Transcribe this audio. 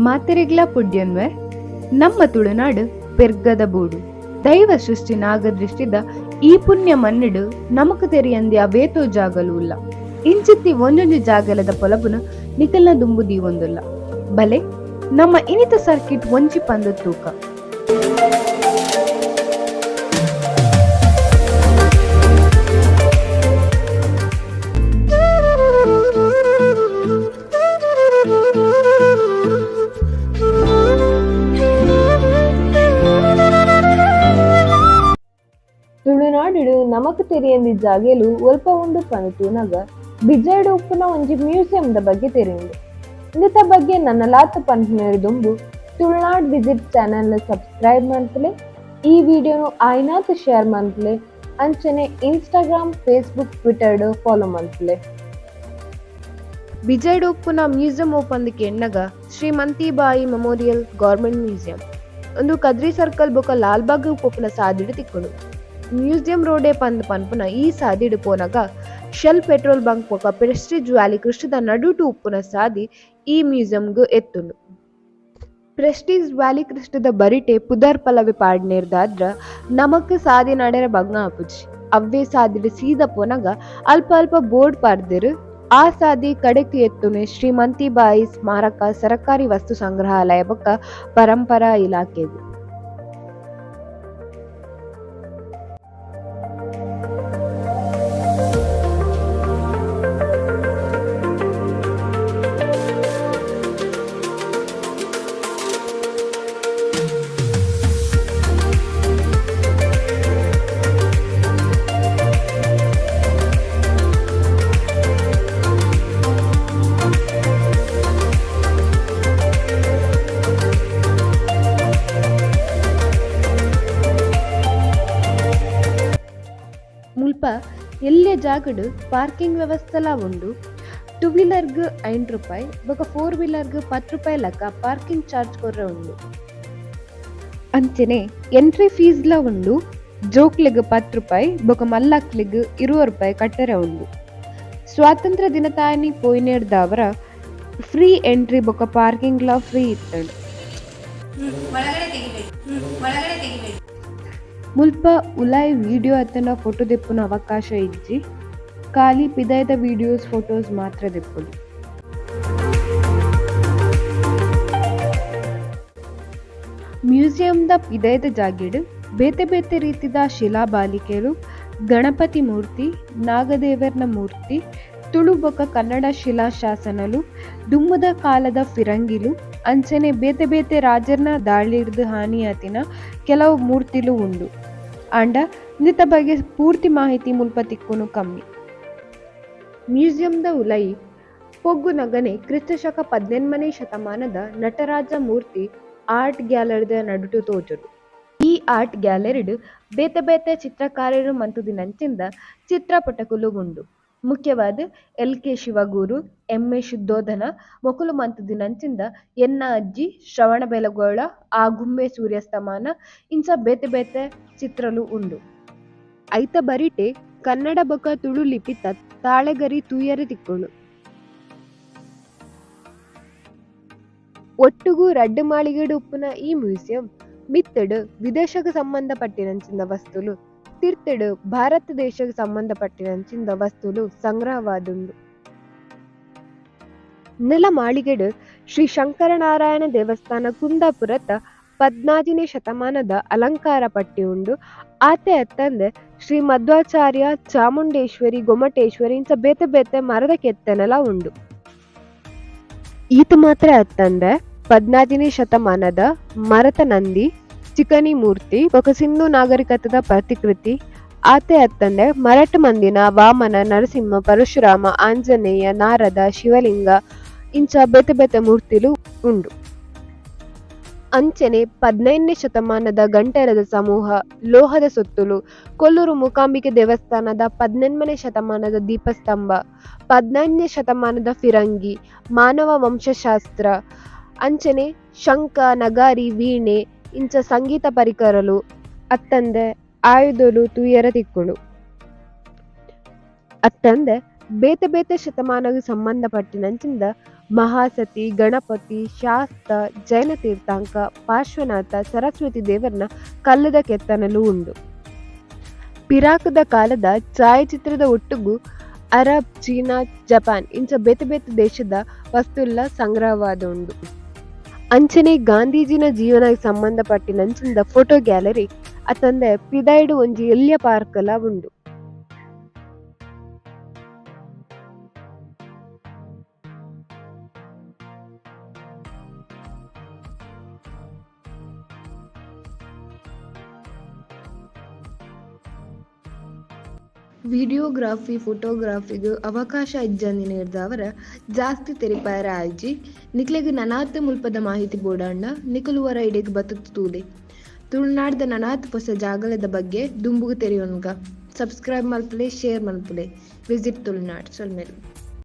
ಮಾತೆರೆಗ್ಲಾ ಪುಡ್ಯನ್ವೆ ನಮ್ಮ ತುಳುನಾಡು ಪೆರ್ಗದ ಬೂಡು. ದೈವ ಸೃಷ್ಟಿ ನಾಗದೃಷ್ಟಿದ ಈ ಪುಣ್ಯ ಮಣ್ಣಿಡು ನಮಕ್ ತೆರಿಯಂದಿ ಅವೇತೋ ಜಾಗಲು ಉಲ್ಲ. ಇಂಚಿತ್ತಿ ಒಂಜೊಂಜಿ ಜಾಗಲದ ಪೊಲಬುನು ನಿಕಲ್ನ ದುಂಬು ದೀವೊಂದುಲ್ಲ. ಬಲೆ ನಮ್ಮ ಇನಿತ ಸರ್ಕಿಟ್ ಒಂಜಿ ಪಂದು ತೂಕ. ತುಳುನಾಡು ನಮಕ್ ತೆರಿಯಂದಿ ಜಾಗೆಲು ಒಲ್ಪ ಉಂಡು ಪಂದ್ ತೂನಗ ಬಿಜೈಡ್ ಉಪ್ಪುನ ಒಂಜಿ ಮ್ಯೂಸಿಯಂದ ಬಗ್ಗೆ ತೆರಿಯುಂಡು. ಇಂದೆತ ಬಗ್ಗೆ ನನಲಾತ್ ಪನ್ಪಿನರ್ ದುಂಬು ತುಳುನಾಡ್ visit channel subscribe ಮನ್ಪುಲೆ, ಈ ವಿಡಿಯೋನು ಆಯ್ನಾತ್ ಶೇರ್ ಮನ್ಪುಲೆ, ಅಂಚನೆ Instagram, Facebook, Twitter follow ಮನ್ಪುಲೆ. ಬಿಜೈಡ್ ಉಪ್ಪುನ ಮ್ಯೂಸಿಯಂ ಓಪನ್ ಕೆಣ್ಣಗ Shri Mantibai memorial government museum ಒಂದು ಕದ್ರಿ ಸರ್ಕಲ್ ಬೊಕ ಲಾಲ್ಬಾಗ್ ಪೋಪುನ ಸಾದಿಡು ತಿಕ್ಕುಂಡು. ಮ್ಯೂಸಿಯಂ ರೋಡೆ ಪಂದ್ ಪನ್ಪುನ ಈ ಸಾದಿಡು ಪೋನಗ shell petrol bunk ಬೊಕ ಪ್ರೆಸ್ಟೀಜ್ ವ್ಯಾಲಿ ಕೃಷ್ಣದ ನಡುಟು ಉಪ್ಪುನ ಸಾದಿ ಈ ಮ್ಯೂಸಿಯಂಗ್ ಎತ್ತುಂಡು. ಪ್ರೆಸ್ಟೀಜ್ ವ್ಯಾಲಿ ಕೃಷ್ಣದ ಬರಿಟೆ ಪುದರ್ ಪಲವೆ ಪಾಡ್ನೇರ್ದಾದ್ರ ನಮಕ್ ಸಾದಿ ನಡೆರ ಬಂಗ ಆಪುಜಿ. ಅವ್ವೇ ಸಾದಿಡು ಸೀದ ಪೋನಗ ಅಲ್ಪ ಅಲ್ಪ ಬೋರ್ಡ್ ಪಾಡ್ದೆರ್. ಆ ಸಾದಿ ಕಡೆಕ್ ಎತ್ತುನೆ ಶ್ರೀಮಂತಿಬಾಯಿ ಸ್ಮಾರಕ ಸರಕಾರಿ ವಸ್ತು ಸಂಗ್ರಹಾಲಯ ಬೊಕ ಪರಂಪರಾ ಇಲಾಖೆಗ್. ಮುಲ್ಪ ಎಲ್ಲೆ ಜಾಗಡ್ ಪಾರ್ಕಿಂಗ್ ವ್ಯವಸ್ಥೆಲಾ ಉಂಡು. ಟೂ ವೀಲರ್ಗ್ 5 ರೂಪಾಯಿ ಬೊಕ ಫೋರ್ ವೀಲರ್ಗ್ 10 ರೂಪಾಯಿ ಲಕ್ಕ ಪಾರ್ಕಿಂಗ್ ಚಾರ್ಜ್ ಕೊರ್ರೆ ಉಂಡು. ಅಂಚನೆ ಎಂಟ್ರಿ ಫೀಸ್ಲಾ ಉಂಡು. ಜೋಕ್ಲೆಗ್ 10 ರೂಪಾಯಿ ಬೊಕ ಮಲ್ಲಕ್ಲೆಗ್ 20 ರೂಪಾಯಿ ಕಟ್ಟರೆ ಉಂಡು. ಸ್ವಾತಂತ್ರ್ಯ ದಿನತಾನಿ ಪೋಯಿನೆರ್ದಾವರ ಫ್ರೀ ಎಂಟ್ರಿ ಬೊಕ ಪಾರ್ಕಿಂಗ್ಲಾ ಫ್ರೀ ಇತ್ತಂಡ್. ಮುಲ್ಪ ಉಲಾಯ್ ವಿಡಿಯೋ ಅತ್ತನ ಫೋಟೋ ದೆಪ್ಪುನ ಅವಕಾಶ ಇಜ್ಜಿ. ಖಾಲಿ ಪಿದಾಯ್ದ ವಿಡಿಯೋಸ್ ಫೋಟೋಸ್ ಮಾತ್ರ ದೆಪ್ಪುನು. ಮ್ಯೂಸಿಯಂದ ಪಿದಾಯ್ದ ಜಾಗೆಡ್ ಬೇತೆ ಬೇತೆ ರೀತಿದ ಶಿಲಾಬಾಲಿಕೆಲು, ಗಣಪತಿ ಮೂರ್ತಿ, ನಾಗದೇವರ್ನ ಮೂರ್ತಿ, ತುಳು ಬೊಕ ಕನ್ನಡ ಶಿಲಾಶಾಸನಲು, ದುಮ್ಮುದ ಕಾಲದ ಫಿರಂಗಿಲು, ಅಂಚನೆ ಬೇತೆ ಬೇತೆ ರಾಜರ್ನ ದಾಳಿರ್ದ್ ಹಾನಿಯಾತಿನ ಕೆಲವು ಮೂರ್ತಿಲು ಉಂಡು. ಆಂಡ ಇಂದೆತ ಬಗ್ಗೆ ಪೂರ್ತಿ ಮಾಹಿತಿ ಮುಲ್ಪ ತಿಕ್ಕುನು ಕಮ್ಮಿ. ಮ್ಯೂಸಿಯಂದ ಉಲಯಿ ಪೊಗ್ಗುನಗನೆ ಕ್ರಿಸ್ತಶಕ 18ನೇ ಶತಮಾನದ ನಟರಾಜ ಮೂರ್ತಿ ಆರ್ಟ್ ಗ್ಯಾಲರಿದ ನಡುಟು ತೋಜುಂಡು. ಈ ಆರ್ಟ್ ಗ್ಯಾಲರಿಡ್ ಬೇತೆ ಬೇತೆ ಚಿತ್ರಕಾರರು ಮಂತುದಿನಂಚಿಂದ ಚಿತ್ರಪಟಕುಲು ಉಂಡು. ಮುಖ್ಯವಾದ್ L K Shivaguru, M A Shuddhodana ಮೊಕುಲು ಮಂತುದಿನಂಚಿಂದ ಎನ್ನ ಅಜ್ಜಿ, ಶ್ರವಣಬೆಳಗೊಳ, ಆಗುಂಬೆ ಸೂರ್ಯಾಸ್ತಮಾನ ಇಂಚ ಬೇತೆ ಬೇತೆ ಚಿತ್ರಲು ಉಂಡು. ಐತ ಬರಿಟೆ ಕನ್ನಡ ಬೊಕ ತುಳು ಲಿಪಿತ ತಾಳೆಗರಿ ತೂಯರೆ ತಿಕ್ಕುಂಡು. ಒಟ್ಟುಗು ರಡ್ಡ್ ಮಾಳಿಗೆಡ್ ಉಪ್ಪುನ ಈ ಮ್ಯೂಸಿಯಂ ಮಿತ್ತಡ್ ವಿದೇಶಗ್ ಸಂಬಂಧಪಟ್ಟಿನಂಚಿಂದ ವಸ್ತುಲು, ತಿರ್ತಡ್ ಭಾರತ ದೇಶಗ್ ಸಂಬಂಧಪಟ್ಟಿನಂಚಿಂದ ವಸ್ತುಲು ಸಂಗ್ರಹವಾದುಂಡು. ನೆಲ ಮಾಳಿಗೆಡ್ ಶ್ರೀ ಶಂಕರನಾರಾಯಣ ದೇವಸ್ಥಾನ ಕುಂದಾಪುರತ 14ನೇ ಶತಮಾನದ ಅಲಂಕಾರ ಪಟ್ಟಿ ಉಂಡು. ಆತೆ ಅತ್ತಂದೆ ಶ್ರೀ ಮಧ್ವಾಚಾರ್ಯ, ಚಾಮುಂಡೇಶ್ವರಿ, ಗೊಮಟೇಶ್ವರಿ ಇಂಚ ಬೇತೆ ಬೇತೆ ಮರದ ಕೆತ್ತನೆಲ ಉಂಡು. ಈತ ಮಾತ್ರ ಅತ್ತಂದೆ 14ನೇ ಶತಮಾನದ ಮರತ ನಂದಿ, ಚಿಕನಿ ಮೂರ್ತಿ ಬೊಕ ಸಿಂಧು ನಾಗರಿಕತೆದ ಪ್ರತಿಕೃತಿ, ಆತೆ ಅತ್ತಂದೆ ಮರಟ್ ಮಂದಿನ ವಾಮನ, ನರಸಿಂಹ, ಪರಶುರಾಮ, ಆಂಜನೇಯ, ನಾರದ, ಶಿವಲಿಂಗ ಇಂಚ ಬೇತೆ ಬೇತೆ ಮೂರ್ತಿಲು ಉಂಡು. ಅಂಚನೆ 15ನೇ ಶತಮಾನದ ಗಂಟೆರದ ಸಮೂಹ, ಲೋಹದ ಸೊತ್ತುಲು, ಕೊಲ್ಲೂರು ಮೂಕಾಂಬಿಕೆ ದೇವಸ್ಥಾನದ 18ನೇ ಶತಮಾನದ ದೀಪಸ್ತಂಭ, 14ನೇ ಶತಮಾನದ ಫಿರಂಗಿ, ಮಾನವ ವಂಶಶಾಸ್ತ್ರ, ಅಂಚನೆ ಶಂಖ, ನಗಾರಿ, ವೀಣೆ ಇಂಚ ಸಂಗೀತ ಪರಿಕರಲು ಅತ್ತಂದೆ ಆಯುಧಲು ತೂಯರ ತಿಕ್ಕುಂಡು. ಅತ್ತಂದೆ ಬೇತೆ ಬೇತೆ ಶತಮಾನಗ್ ಸಂಬಂಧಪಟ್ಟಿನಂಚಿಂದ ಮಹಾಸತಿ, ಗಣಪತಿ, ಶಾಸ್ತ, ಜೈನ ತೀರ್ಥಾಂಕ, ಪಾರ್ಶ್ವನಾಥ, ಸರಸ್ವತಿ ದೇವರ್ನ ಕಲ್ಲುದ ಕೆತ್ತನೆಲು ಉಂಡು. ಪಿರಾಕುದ ಕಾಲದ ಛಾಯಾಚಿತ್ರದ ಒಟ್ಟುಗು ಅರಬ್, ಚೀನಾ, ಜಪಾನ್ ಇಂಚ ಬೇತೆ ಬೇತೆ ದೇಶದ ವಸ್ತುಲ್ಲ ಸಂಗ್ರಹವಾದ್ ಉಂಡು. ಅಂಚನೆ ಗಾಂಧೀಜಿನ ಜೀವನಗ್ ಸಂಬಂಧ ಪಟ್ಟಿನಂಚಿಂದ ಫೋಟೋ ಗ್ಯಾಲರಿ ಅತ್ತಂದೆ ಪಿದಾಯ್ಡ್ ಒಂಜಿ ಎಲ್ಯ ಪಾರ್ಕ್ ಲ ಉಂಡು. ವಿಡಿಯೋಗ್ರಫಿ ಫೋಟೋಗ್ರಫಿಗ್ ಅವಕಾಶ ಇಜ್ಜಂದಿನೆರ್ದಾವರ ಜಾಸ್ತಿ ತೆರಿಪಾಯೆರೆ ಆಯಿಜಿ. ನಿಕ್ಲೆಗ್ ನನಾತ್ ಮುಲ್ಪದ ಮಾಹಿತಿ ಬೋಡಾಂಡ ನಿಕುಲು ಒರ ಇಡೆಗ್ ಬತ್ತ್ ತೂಲೆ. ತುಳುನಾಡ್ದ ನನಾತ್ ಪೊಸ ಜಾಗಲೆದ ಬಗ್ಗೆ ದುಂಬುಗು ತೆರಿಯೊನ್ಗ. ಸಬ್ಸ್ಕ್ರೈಬ್ ಮಲ್ಪುಲೆ ಶೇರ್ ಮಲ್ಪುಲೆ. ವಿಸಿಟ್ ತುಳುನಾಡ್ ಸೊಲ್ಮೆಲು.